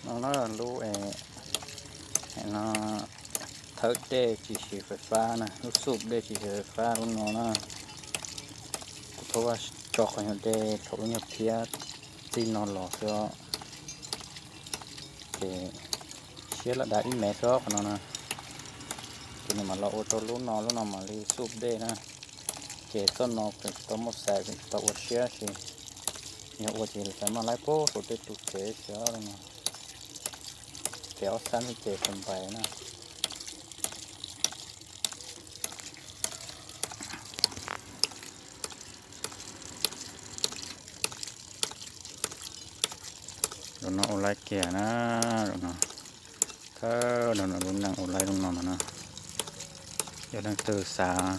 No na, lub no thawb dej tsis siv fais fab na, lub xuj dej tsis siv fais fab lub no na. Kuv tso qhov nyuag dej thaum lub nyuag phiab txij no los xwb, ces siab lam dav ib mev xwb qhov no na. Ces nws mam los ua rau lub no, lub no mam li xuj dej na. Ces txoj no tseem tsis tau muaj xais, tseem tsis tau ua siab, ces yog ua ces lawv xav maj laib puag saum tej tus tsev xwb no. Ces ob sab ntej ces xav npais na. Zaum no ua laib kiag na, zaum no, thawj zaum no lub neej ua laib lub no no na. Yog leej twg xav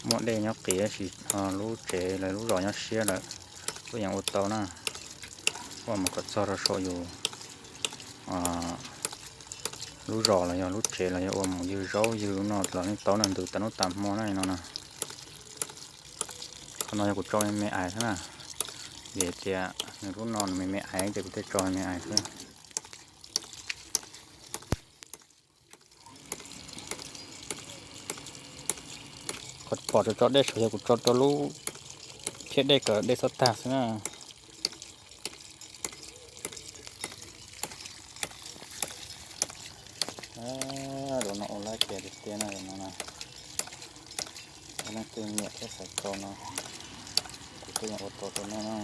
muaj dej nyob qias tab sis lub tsev los lub zos nyob siab lawm, kuj yeej ua tau na. Ua mus kom txog rau saum yus lub zos los yog lub tsev los yog ua mus ywg zaub ywg no los yeej tau na, ntws tas hnub tas hmo na no na. Qhov no yog kuv tso me me ais xwb na, vim tias nws lub no nws me me ais ces kuv thiaj tso me me ais xwb. Qhov pom tso tso dej saum yog kuv tso rau lub phiab dej kom dej txhob tag xwb na. Zaum no ua laib kiag tiag tiag na, zaum no na. Leej twg nyiam thiab xav tau no, kuv twb yeej ua tau rau nej na.